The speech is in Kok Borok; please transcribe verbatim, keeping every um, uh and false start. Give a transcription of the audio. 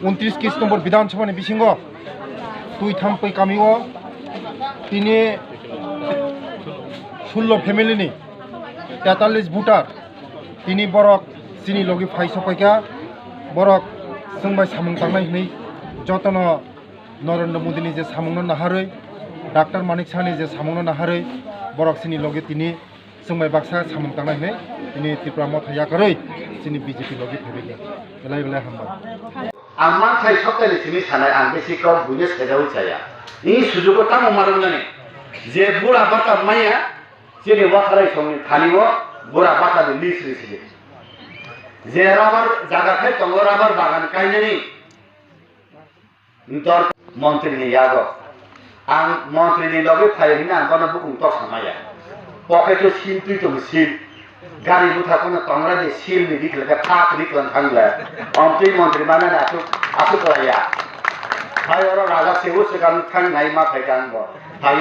Untris kis nombor Bidhan Sabha ni bisingo twi thampui kamio tini sullo family ni tetallis voter tini borok chini logi phai sopaikha. Borok chwng bai samung tangnai hwnwi jotono Narendra Modi ni je samungno naharwi, Doctor Manik Saha ni je samungno naharwi borok chini logi tini chwng bai baksa samung tangnai hwnwi tini Tipra Motha yakarwi chini B J P logi phaibaikha. Belai belai hambai. Ang manthai sokthai ni simi sanai, ang bisi kok buino sejaui chaya. Ni sujugo tamo marwknani je bura bata maya, chini watharai songni thani o bura bata ni list risi di. Je rubber jaga khai tongo, rubber bagan kainani dor montri ni yago. Ang montri ni logi phai hwnwi ang bono bukung tok samaya. Pocket o sil twi tongo, sil. Gari bwtha kono tongra de sil ni rikla khe thak rikla thangla. Omtwi montri mana na asuk asuk laya. Hai oro raja sebu sekan thang nai ma phai kang bo. Hai